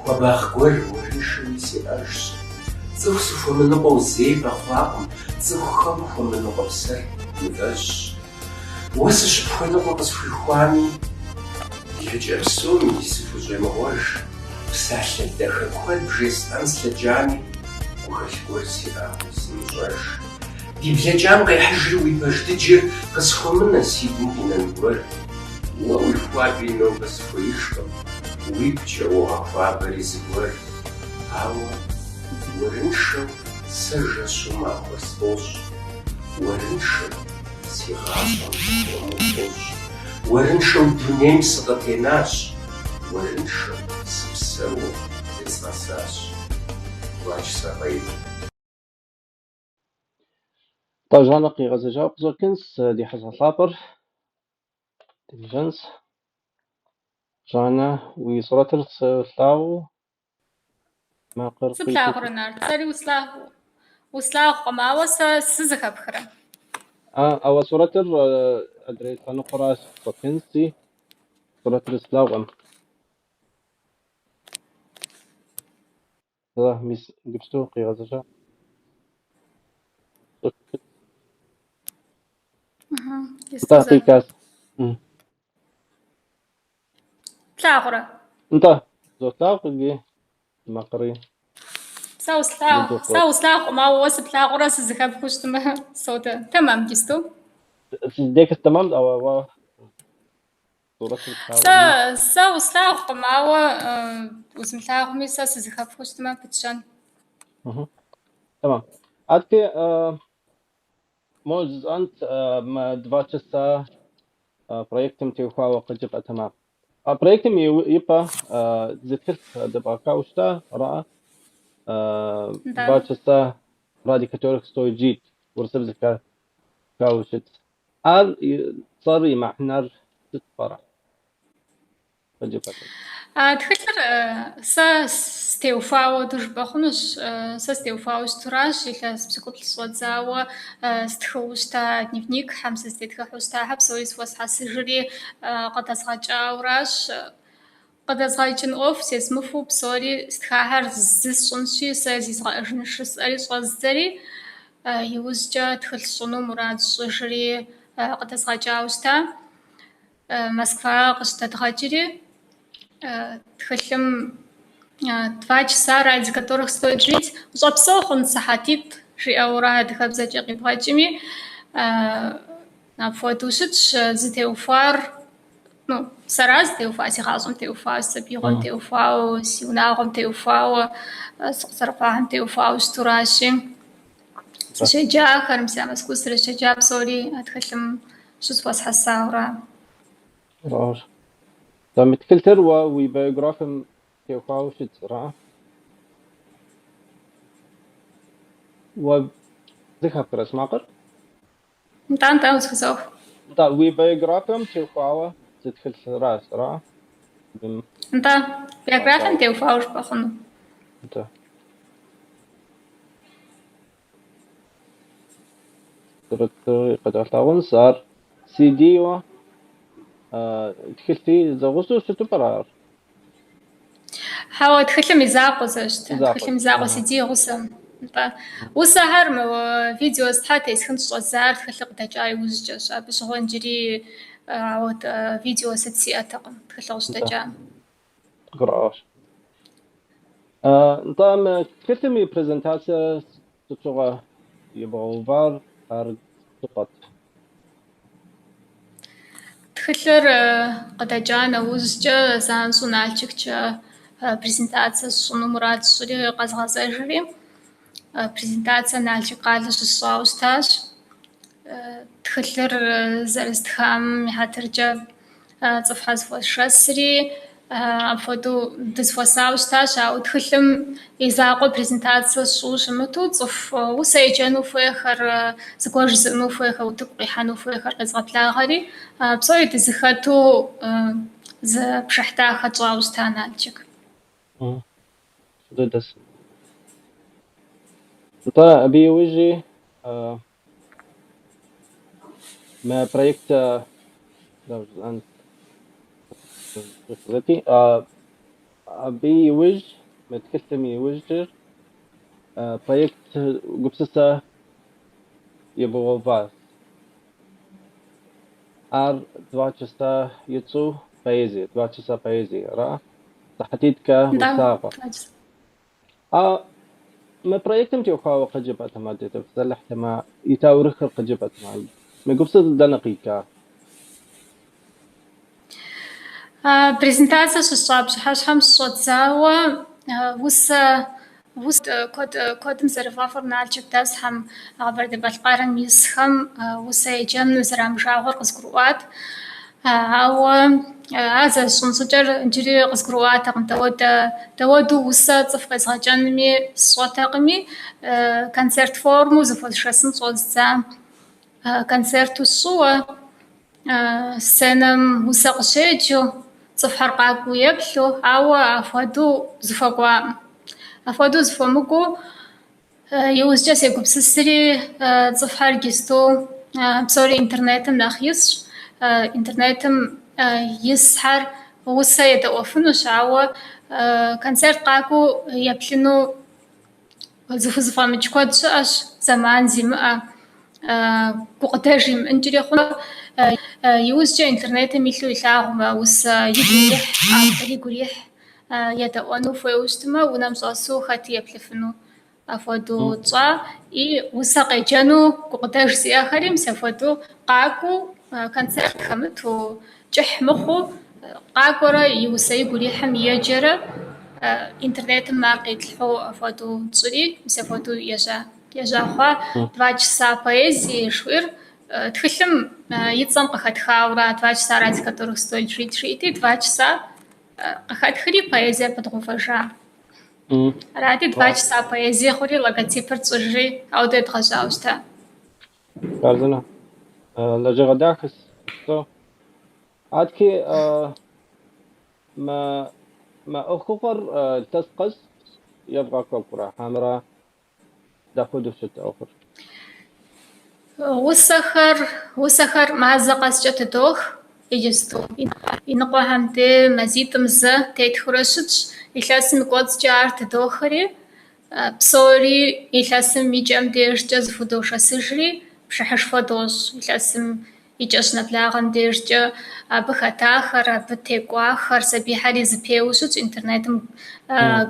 Хуабагъ гуэр уэрыншэуи сиӏэжщ. Цӏыху сыхуэмыныкъуэу зэи къэхъуакъым, цӏыхухэм хуэмыныкъуэ псэр мывэжьщ. Уэ сыщыпхуэныкъуэ къысхуихуами, блэкӏа псоми сыхущӏемыгъуэж, псалъэ дахэ куэд бжесӏэн слъэкӏами, гухэлъ гуэр сиӏауи сымыщӏэж. Ди блэкӏам къехьыжри уи пэж дыджыр, къысхуэмынэ си гум къинэн гуэр. Уэ уи хуаби нобэ сыхуеижкъым, уигукӏэ уогъэхуабэри зыгуэр. Ауэ уэрыншэу сэ жэщу махуэр сфӏощӏ, уэрыншэу си гъащӏэм хуэму хощӏ. Уэрыншэу дунейм сыкъытенащ, уэрыншэу сыпсэууэ зезгъэсащ. Кулач Рафаэль.
Нтӏэ, Жаннэ къигъэзэжауэ къыщӏэкӏынщ ди хьэщӏэ лъапӏэр. Дежьэнщ. Жаннэ, уи сурэтыр солъагъу. Макъыр къиту.
Сыплъагъурэ, Нарт? Сэри услъагъукъым, ауэ сэ сызэхэпхрэ?
Ауэ сурэтыр адрей лъэныкъуэращ къыщӏэкӏынщи, сурэтыр слъагъукъым. Зэ, мис иджыпсту къигъэзэжа. Нтӏэ, къикӏащ.
Плъагъурэ?
Нтӏэ, золъагъу иджы макъри.
Сэ услъагъу, сэ услъагъукъым, ауэ уэ сыплъагъурэ сызэхэпхыу щытмэ, содэ. Тэмэм иджысту.
Си дежкӏэ тэмэм, ауэ уэ сурэтыр
Сэ,
плъагъуми.
сэ услъагъукъым, ауэ узмылъагъуми, сэ сызэхэпхыу щытмэ, пытщэн.
Тэмэм. Адэкӏэ мо жысӏэнт мы Два часа проектым теухуауэ къыджепӏэтэмэ. А проектым ипэ зы тхылъ дэбгъэкӏауэ щыта, ара?
Нтӏэ.
Два часа, ради которых стоит жить, урысыбзэкӏэ тхауэ щыт. Ар и цӏэр, и мыхьэнэр сыт пӏэрэ? Къыджепӏэтэт.
А тхылъыр сэ стеухуауэ хуэдэу жыпӏэ хъунущ. Сэ стеухуауэ щытуращ, илъэс пщыкӏуплӏ щӏэдзауэ стхыуэ щыта дневникхэм, сызытетхыхьу щытахэр псори зэхуэсхьэсыжри къыдэзгъэкӏауращ. Къыдэзгъэкӏын ӏуэху зезмыхуэу псори стхахэр зы сщӏынщи, сэ зизгъэӏэжынщ жысӏэри щӏэздзэри, иужькӏэ тхылъ сщӏыну мурад сщӏыжри къыдэзгъэкӏауэ щыта. Москва къыщыдэдгъэкӏри, тхылъым Два часа, ради которых стоит жить, ущӏэпсэу хъун сыхьэтитӏ жиӏэурэ адыгэбзэкӏэ къибгъэкӏми, апхуэдэу щытщ зытеухуар, ну, сэра зытеухуар, си гъащӏэм теухуауэ, си сабиигъуэм теухуауэ, си унагъуэм теухуауэ, сыкъызэрыхъуахэм теухуауэ щытуращи. Сыщеджахэр, мис а Мэзкуу сызэрыщеджа псори а тхылъым щызэхуэсхьэсауэра.
Аращ. Мы тхылъыр уэ уи биографием теухуауэ щытщ, ара? Уэ зэхэпхрэ си макъыр?
Нтӏэ, нтӏэ, узэхызох.
Нтӏэ, уи биографием теухуауэ зы тхылъыращ, ара?
Нтӏэ, биографием теухуауэ жыпӏэ хъуну.
Нтӏэ. Сурэтыр къэдгъэлъагъунщ, ар CD-уэ тхылъи зэгъусэу щыту пӏэрэ ар?
Хьэуэ, тхылъым и закъуэ зэрыщытыр.
И закъуэщ.
Тхылъым и закъуэ
Ага.
CD и гъусэм. Нтӏэ. Усэхэр мы видео сытхэр тесхын щыщӏэздзар тхылъыр къыдэкӏа иужькӏэщ. Абы щыгъуэ иджыри ауэдэ видео сыт сиӏэтэкъым тхылъыр
Нтӏэ.
къыщыдэкӏам.
Къыгурыӏуащ. Нтӏэ, мы тхылъым и презентацие сыт щыгъуэ ебгъэувар, ар щӏыпӏэт?
Тхылъыр къыдэкӏа нэужькӏэ занщӏэу Налшыкчэ презентацие сщӏыну мурад сщӏыри къэзгъэзэжри, презентацие Налшык къалэ щысщӏауэ щытащ. Тхылъыр зэрыстхам и хьэтыркӏэ цӏыхухэр зэхуэсшэсри, апхуэдэу дызэхуэсауэ щытащ, ауэ тхылъым и закъуэ презентацие сщӏыуэ щымыту, цӏыху усэ еджэну хуейхэр, зыгуэр жызыӏэну хуейхэр, утыку къихьэну хуейхэр къезгъэблагъэри, псори дызэхэту зы пшыхь дахэ тщӏауэ щыта Налшык.
Дыдэс. Нтӏэ, абы иужьи мы проект дауэ жысӏэн абы иужь, мы тхылъым иужьыр проект гупсысэ ебгъэуващ. Ар "Два часа" и цӏэу поэзие, "Два часа поэзии", ара? Сыхьэтитӏкэ
Нтӏэ.
усагъэ. А мы проектым теухуауэ къыджепӏэтэмэ, дытепсэлъыхьтэмэ, и таурыхъыр къыджепӏэтэмэ, мы гупсысэр дэнэ къикӏа?
Презентацие щысщӏа пщыхьэщхьэм щыщӏэдзауэ усэ куэдым зэрыфӏэфӏыр Налшык дэсхэм, Къэбэрдей-Балъкъэрым исхэм усэ еджэну зэрамыжагъуэр къызгурыӏуат. Ауэ ар зэрысщӏын щӏыкӏэр иджыри къызгурыӏуатэкъым. Дауэдэу усэ цӏыху къезгъэджэнуми сщӏэтэкъыми, концерт формэу зэхуэсшэсын щӏэздза. Концерту сщӏыуэ, сценэм усэ къыщеджэу, цӏыхухэр къакӏуэу еплъу, ауэ апхуэдэу зыхуэкӏуаӏым. Апхуэдэу зыхуэмыкӏуэу иужькӏэ сегупсысри, цӏыхухэр иджысту псори интернетым нэхъ исщ. Интернетым исхэр усэ едэӏуэфынущ, ауэ концерт къакӏуэу еплъыну зыхузэфӏэмыкӏ куэд щыӏэщ, зэман зимыӏэ, гукъыдэж имыӏэнкӏэри хъуну. Иужькӏэ интернетым илъу илъагъумэ, усэ игу ирихь, автор игу ирихь, едэӏуэну хуейуэ щытмэ, унэм щӏэсу хэти еплъыфыну. Апхуэдэу тщӏа. И усэ къеджэну гукъыдэж зиӏэхэри мис апхуэдэу къакӏуэу, концерт хэмыту, кӏыхь мыхъуу, къакӏуэрэ и усэ игу ирихьым еджэрэ интернетым ар къитлъхьэу апхуэдэу тщӏыри, мис апхуэдэу ежьа хъуа. "Два часа поэзии" жыхуиӏэр тхылъым и цӏэм къыхэтхауэра, "Два часа, ради которых стоит жить" жиӏэти, "Два часа" къыхэтхри поэзие пыдгъэувэжа. Арати, "Два часа поэзии" хъури, логотипыр тщӏыжри, ауэдэ едгъэжьауэ щыта.
Хъарзынэ. Лэжьыгъэ дахэщ. Адэкӏи мы ӏуэхугъуэр илъэс къэс евгъэкӏуэкӏурэ хьэмэрэ дапхуэдэу щыт ӏуэхур?
Усэхэр мазэ къэскӏэ тыдох иджысту. Иныкъуэхэм де мазитӏым зэ тетхыурэ щытщ. Илъэсым и кӏуэцӏкӏэ ар тыдохри, псори илъэсым и кӏэм дежкӏэ зыхудошэсыжри, пшыхьышхуэ дощӏ. Илъэсым и кӏэ щынэблагъэм дежкӏэ абы хэтахэр, абы текӏуахэр, сабийхэри зэпеуэу щытщ, интернетым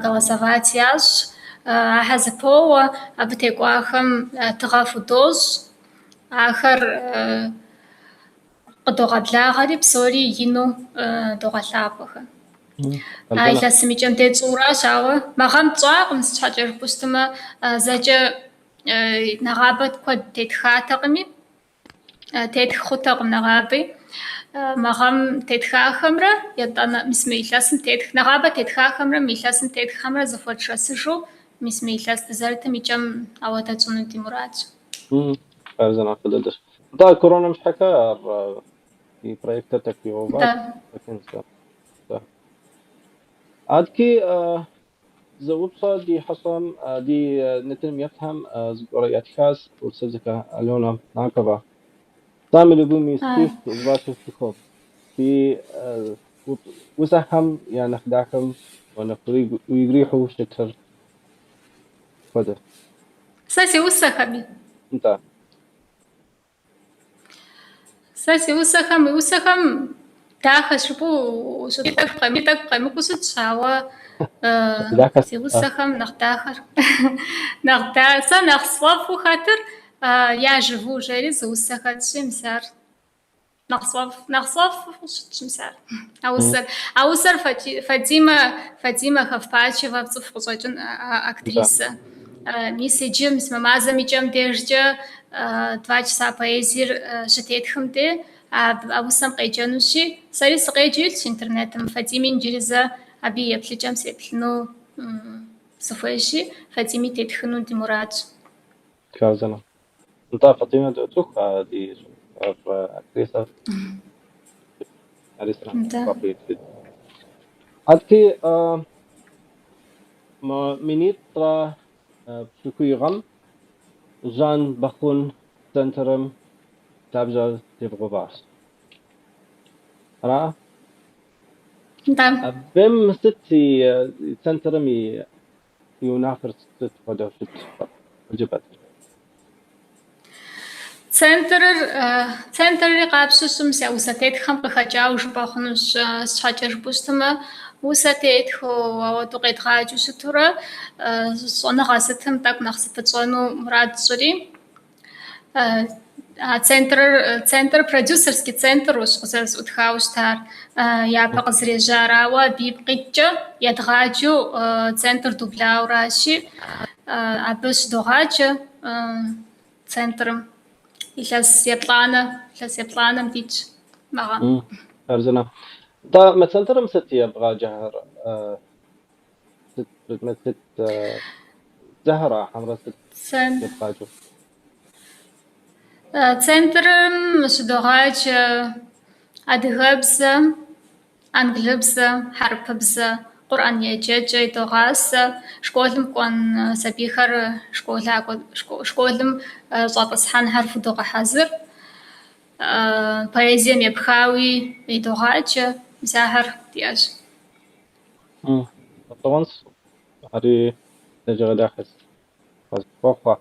голосовать ящӏ, ахэр зэпоуэ, абы текӏуахэм тыгъэ худощӏ, ахэр къыдогъэблагъэри псори ину догъэлъапӏэхэ. А илъэсым и кӏэм де тщӏыуращ, ауэ мы гъэм тщӏакъым, сыт щхьэкӏэ жыпӏэу щытмэ, зэкӏэ нэгъабэ куэд тетхатэкъыми, тетх хъутэкъым нэгъаби. Мы гъэм тетхахэмрэ, етӏанэ мис мы илъэсым тетх, нэгъабэ тетхахэмрэ мы илъэсым тетххэмрэ зэхуэтшэсыжу, мис мы илъэс дызэрытым и кӏэм ауэдэ тщӏыну ди мурадщ.
Хъарзынэ, фӏы дыдэщ. Нтӏэ, коронэм щхьэкӏэ ар и проектыр тӏэкӏу игъэуват.
Да.
Адэкӏи зы упщӏэ ди хьэщӏэм, ди нэтыным еплъхэм зыгуэрэ ятхащ урысыбзэкӏэ Алена Накова. Самый любимый стих из ваших стихов. Фи усэхэм я нэхъ дахэм Уэ нэхъ уигу ирихьу щытыр хуэдэ?
Сэ си усэхэми?
Нтӏэ.
Сэ си усэхэм, уи усэхэм дахэщ жыпӏэу тӏэкӏу къемыкӏуу щытщ, ауэ си усэхэм нэхъ дахэр, сэ нэхъ сфӏэфӏу хэтыр «Я живу» жери зы усэ хэтщи, мис ар нэхъ сфӏэфӏу щытщ, мис ар. А усэр. А усэр Фатимэ Ховпачева пцӏыху къыщӏэкӏын актрисэ. Мис иджы, мис мы мазэм и кӏэм дежкӏэ «Два часа поэзии» щытетхым де а усэм къеджэнущи, сэри сыкъеджэу илъщ интернетым. Фатими иджыри зэ абы и еплъыкӏэм сеплъыну сыхуейщи, Фатими тетхыну ди мурадщ.
Хъарзынэ. Нтӏэ, Фатимэ доцӏыху а ди актрисэр.
Нтӏэ.
Адэки мы 2020 гъэм Жан Бэхъун центрым лъабжьэ тевгъэуващ. Ара?
Нтӏэ.
Абым сыт и центрым и унафэр сыт хуэдэу щыт жыпӏэт?
Центрри къапщтэу щытмэ, мис а усэ тетххэм къыхэкӏауэ жыпӏэ хъунущ. Сыт щхьэкӏэ жыпӏэу щытмэ, усэ тетхэу, ауэдэу къедгъаджэу щытурэ, щӏэныгъэ сытым тӏэкӏу нэхъ зыпытщӏэну мурад тщӏыри. А центрыр продюсерский центрущ къызэрызэӏутхауэ щытар, япэ къызэрежьар, ауэ абы ипкъ иткӏэ едгъаджэу центр дублауэращи, абы щыдогъаджэ центрым. Илъэс еплӏанэм дитщ мы гъэм.
Хъарзынэ. Нтӏэ, мы центрым сыт ебгъаджэхэр? Сыт предмет, сыт бзэхэра хьэмэрэ сыт ебгъаджэу?
Центрым щыдогъаджэ адыгэбзэ, англыбзэ, хьэрыпыбзэ, Къурӏэн еджэкӏэ идогъасэ, школым кӏуэн сабийхэр школым щӏэтӏысхьэнхэр худогъэхьэзыр, поэзием епхауи идогъаджэ, мис ахэр диӏэщ.
Гъэщӏэгъуэнщ, ари лэжьыгъэ дахэщ. Къызыхохъуэ.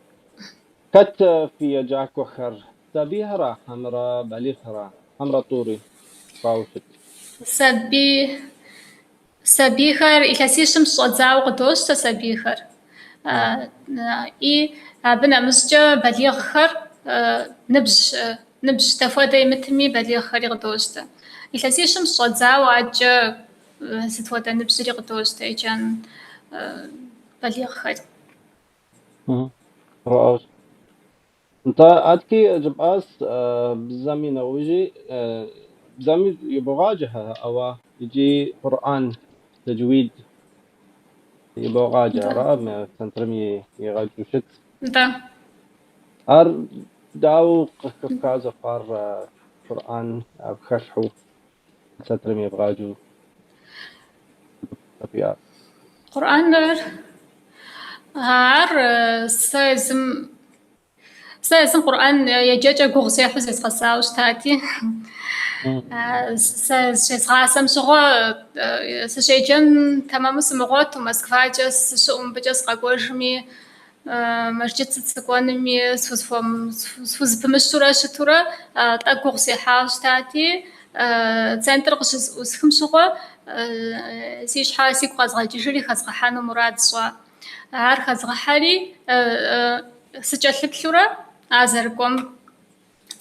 Хэт фи еджакӏуэхэр? Сабийхэра хьэмэрэ балигъхэра, хьэмэрэ тӏури пхауэ щыт?
Сабийхэр илъэсищым щыщӏэдзауэ къыдощтэ сабийхэр. И абы нэмыщӏкӏэ балигъхэр ныбжь дапхуэдэ имытми балигъхэри къыдощтэ. Илъэсищым щыщӏэдзауэ адэкӏэ сыт хуэдэ ныбжьри къыдощтэ еджэн балигъхэр.
Нтӏэ, адэки жыпӏащ бзэм и нэужьи, бзэм ибогъаджэхэ, ауэ иджы Къурӏэн, тэджуид ибогъаджэ, ара мы центрым егъэджу щыт?
Нтӏэ.
Ар дауэ къыхэпха зэхъуар Къурӏэн хэлъхьэу центрым ебгъаджэу?
Къурӏэныр, ар сэ езым Къурӏэн еджэкӏэ гугъу сехьу зезгъэсауэ щытати. Сэ зыщезгъасэм щыгъуэ сыщеджэн тэмэму сымыгъуэту, Москвакӏэ сыщыӏэу мыбыкӏэ сыкъэкӏуэжми, мэжджыт сыт сыкӏуэнуми схузэпымыщурэ щытурэ тӏэкӏу гугъу сехьауэ щытати, центр къыщызэӏусхым щыгъуэ си щхьэ сигу къэзгъэкӏыжри хэзгъэхьэну мурад сщӏа. Ар хэзгъэхьэри сыкӏэлъыплъурэ а зэрыкӏуэм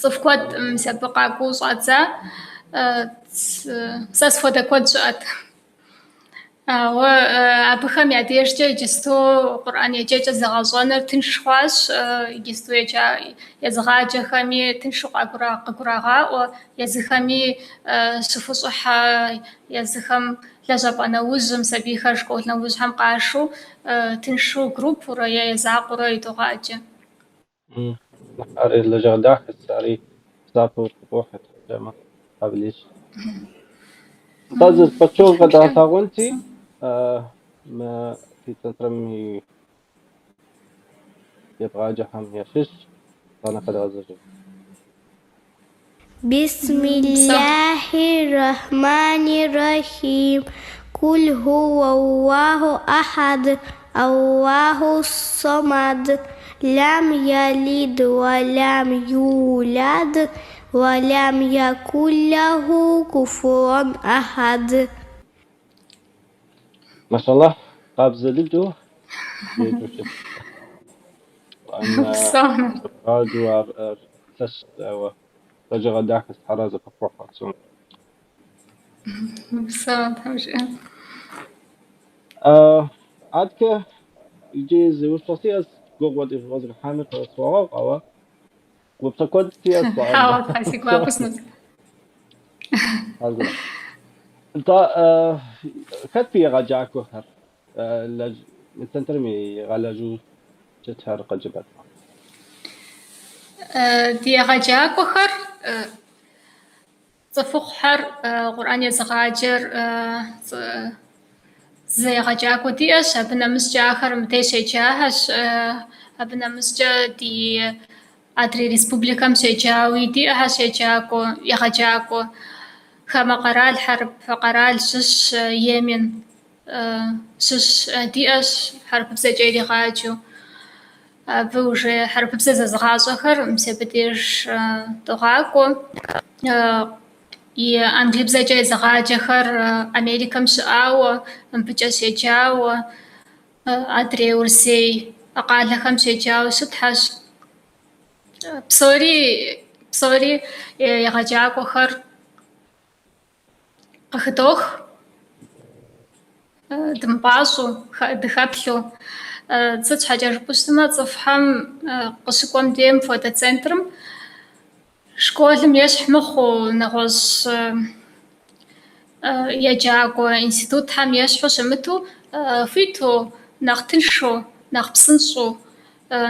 цӏыху куэд мис абы къакӏуэу щӏадза. Сэ схуэдэ куэд щыӏэт. Ауэ абыхэм я дежкӏэ иджысту Къурӏэн еджэкӏэ зэгъэщӏэныр тынш хъуащ. Иджысту езыгъаджэхэми тыншу къыгурагъаӏуэ, езыхэми щыхущӏыхьэ, езыхэм лэжьапӏэ нэужьым, сабийхэр школ нэужьхэм къашу тыншу группурэ е закъуэрэ идогъаджэ.
Ари лэжьыгъэ дахэщ, ари псапэу къыпӏуохьэ къабыл ищӏ. Нтӏэ, зы пычыгъуэ къэдгъэлъэгъуэнти, мы фи центрым и ебгъаджэхэм ящыщ, итӏанэ къэдгъэзэжын.
بسم الله الرحمن الرحيم. Къул хууаллаху ахьад, Аллаху сомад, лям ялид уа лям юляд, уа лям якулляху куфуан ахьад.
Машаллахь, къабзэ дыдэу еджэу щыт. Упсэу. Ар лъэщ, ауэ лэжьыгъэ дахэ Тхьэр къыпхуэхъу псоми.
Упсэу, Тхьэм жиӏэ.
Адэкӏэ иджы зы упщӏэ сиӏэщ, гугъу уезгъэхьами къысхуэгъэгъу, ауэ упщӏэ куэд сиӏэщ.
Хьэуэ, Тхьэ, си гуапэу сынос.
Нтӏэ, хэт фи егъэджакӏуэхэр? Центрым игъэлажьэу щытхэр къыджепӏэт.
Ди егъэджакӏуэхэр цӏыхухъухэр Къурӏэн езыгъаджэр зы егъэджакӏуэ диӏэщ, абы нэмыщӏкӏэ ахэр мыбдеж щеджахэщ, абы нэмыщӏкӏэ ди адрей республикэм щеджауи диӏэхэщ еджакӏуэ, егъэджакӏуэ. Хамэ къэрал, хьэрып къэрал щыщ, Йемен щыщ диӏэщ хьэрыпыбзэкӏэ иригъаджэу. Абы уже хьэрыпыбзэ зэзыгъащӏэхэр мис абы деж догъакӏуэ. И англыбзэкӏэ езыгъаджэхэр Америкэм щыӏауэ, мыбыкӏэ щеджауэ, адрей Урысей къалэхэм щеджауэ щытхьэщ. Псори егъэджакӏуэхэр къыхыдох, дымыпӏащӏэу, дыхэплъэу. Сыт щхьэкӏэ жыпӏэу щытмэ, цӏыхухэм къыщыкӏуэм дей мыпхуэдэ центрым школым ещхь мыхъуу, нэгъуэщӏ еджакӏуэ институтхэм ещхьу щымыту, хуиту, нэхъ тыншу, нэхъ псынщӏэу,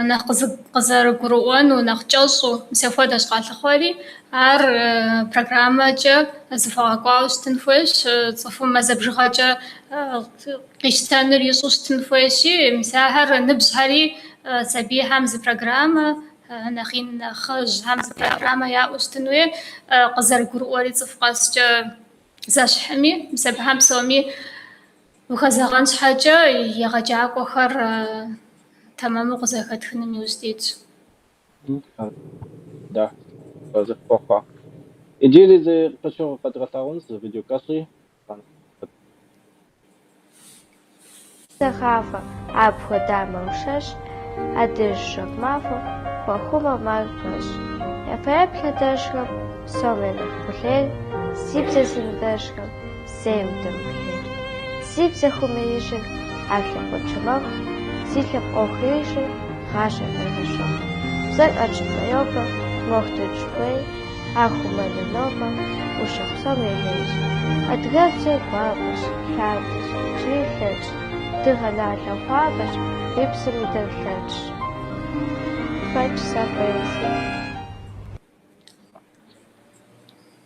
нэхъ къызэрыгурыӏуэну, нэхъ кӏэщӏу, мис апхуэдэщ къалъыхъуэри, ар программэкӏэ зэхуэгъэкӏуауэ щытын хуейщ, цӏыхум мазэ бжыгъэкӏэ къищтэнур ищӏу щытын хуейщи, мис ахэр ныбжьхэри сабийхэм зы программэ, нэхъ ин нэхъыжьхэм зы программэ яӏэу щытын хуей, къызэрыгурыӏуэри цӏыху къэскӏэ зэщхьми, мис абыхэм псоми ухэзэгъэн щхьэкӏэ егъэджакӏуэхэр тэмэму къызэхэтхыным иужь дитщ.
Дахэ зэхуэхъуа. Иджыри зы пычыгъуэ къэдгъэлъэгъуэнщ, зы видео кӏэщӏи.
Зэгъафӏэ, апхуэдамэ ушэщ, адэжь жьэгу мафӏэм хуахъумэм ар пэжщ. Я фэеплъ адэжьхэм псом я нэхъ къулейр, зи бзэ зимыдэжхэм зэи удэмыплъейр. Зи бзэ хуэмеижыр ар лъэпкъыншэ мэхъу, зи лъэпкъ ӏуэху еижыр гъащӏэр къегъэщӏэхъу. Бзэр ӏэщӏыб йобэ, мыхъу дыкӏ хуей, ар хъумэныр нобэ ӏущыгъ псом елейщ. Адыгэбзэр гуапэщ, лъатэщ, иджыри лъэщщ, дыгъэ налъэ хуабэщ, уи псэм и дэлэчщ. Фэкӏ сэ поэзие.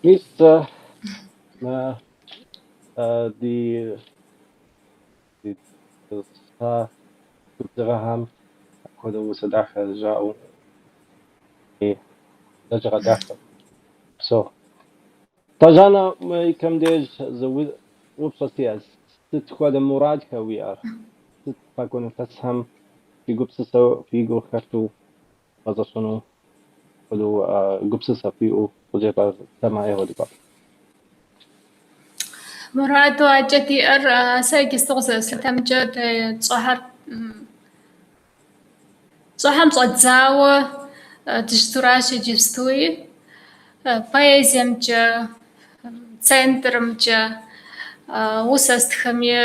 Мис мы ди губзыгъэхэм апхуэдэ усэ дахэ жаӏэу лэжьыгъэ дахэ псо. Жаннэ, мы икӏэм деж зы упщӏэ сиӏэщ. Сыт хуэдэ мурадхэр уиӏэр? Сыт къэкӏуэну илъэсхэм фи гупсысэу, фи гур хэлъу гъэзэщӏэну хуэдэу гупсысэ фиӏэу къыджепӏатэмэ ӏейуэ ди гуапэт.
Мураду адэкӏэ диӏэр сэ иджысту къызэрыслъытэмкӏэ дэ тщӏэхэм щӏэддзауэ дыщытуращ иджыстуи. Поэзиемкӏэ, центрымкӏэ, усэ стхыми,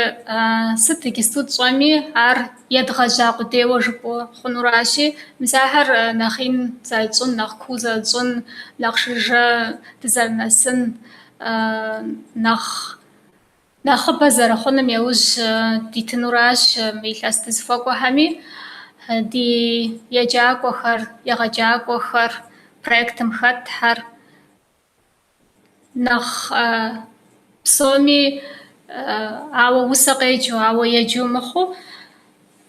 сыт иджысту тщӏэми, ар едгъэжьа къудейуэ жыпӏэу хъунуращи, мис ахэр нэхъ ин зэрытщӏын, нэхъ куу зэрытщӏын, нэхъ жыжьэ дызэрынэсын, нэхъыбэ зэрыхъуным яужь дитынуращ мы илъэс дызыхуэкӏуэхэми. Ди еджакӏуэхэр, егъэджакӏуэхэр, проектым хэтхэр нэхъ псоми ауэ усэ къеджэу, ауэ еджэу мыхъуу,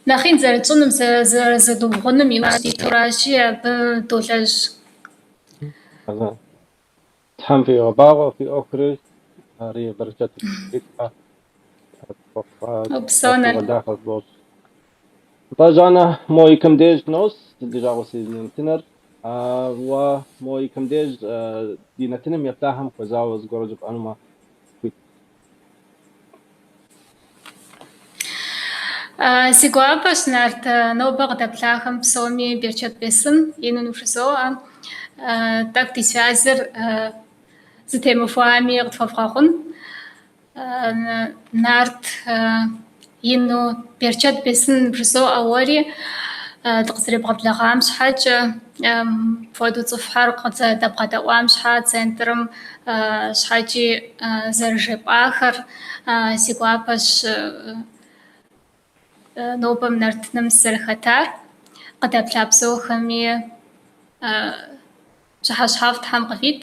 нэхъ ин зэрытщӏыным, зэрызыдубгъуным иужь дитуращи, абы долэжь.
Тхьэм фигъэбагъуэ фи ӏуэхури, ари берычэт. Сынохъуэхъу,
Упсэу,
фӏыщӏэ
Нарт.
дахэ бощӏ. Нтӏэ, Жаннэ, мо икэм деж нос, ди жагъуэ си нэтыныр. Уэ мо икэм деж ди нэтыным еплъахэм хуэзауэ зыгуэр жыпӏэнумэ, хуит.
Си гуапэщ, Нарт, нобэ къыдэплъахэм псоми берчэт бесын, ину нывжызоӏэ. Тӏэкӏу ди связыр зытемыхуами къытхуэвгъэгъун. Нарт, ину берчэт бесын бжызоӏэ уэри, дыкъызэребгъэблэгъам щхьэкӏэ, мыпхуэдэу цӏыхухэр къызэрыдэбгъэдэӏуам щхьэ, центрым щхьэкӏи зэрыжепӏахэр. Си гуапэщ нобэм нэтыным сызэрыхэтар. Къыдэплъа псохэми пщыхьэщхьэфӏ Тхьэм къывит.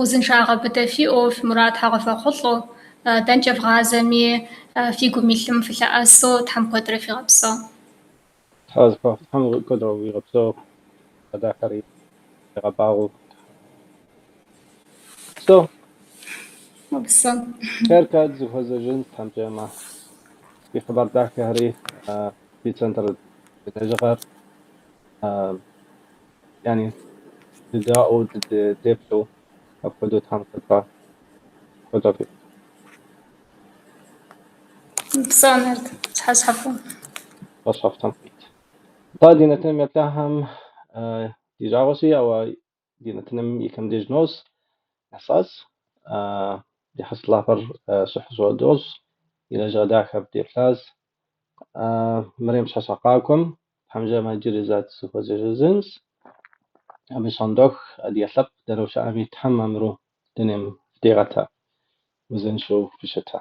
Узыншагъэ быдэ фиӏэу, фи мурадхэр къывэхъулӏэу, дэнкӏэ вгъазэми фи гум илъым фылъэӏэсу Тхьэм куэдрэ фигъэпсэу.
Тхьэ зыхуэхъу, Тхьэм куэдрэ уигъэпсэу, дахэри игъэбагъуэу. Псэу.
Упсэу.
Хъеркӏэ дызэхуэзэжын Тхьэм жиӏэмэ. Фи хъыбар дахэхэри, фи центр лэжьыгъэр, яни дыдаӏуэу, деплъу апхуэдэу Тхьэм куэдрэ куэдрэ фи.
Упсэу, Нарт. Пщыхьэщхьэфӏ.
Пщыхьэщхьэфӏ Тхьэм къуит. Нтӏэ, ди нэтыным еплъахэм ди жагъуэщи, ауэ ди нэтыным икэм деж нос, нэсащ. Ди хьэщӏэ лъапӏэр щӏыхь дощӏ, и лэжьыгъэ дахэ деплъащ. Мэрем пщыхьэщхьэ къакӏуэм, Тхьэм жиӏэмэ, иджыри зэ дызэхуэзэжынщ. Абы щӏондэху адыгэ лъэпкъ дэнэ щыӏэми Тхьэм мамыру дунейм дигъэтэ, узыншэу фыщытэ.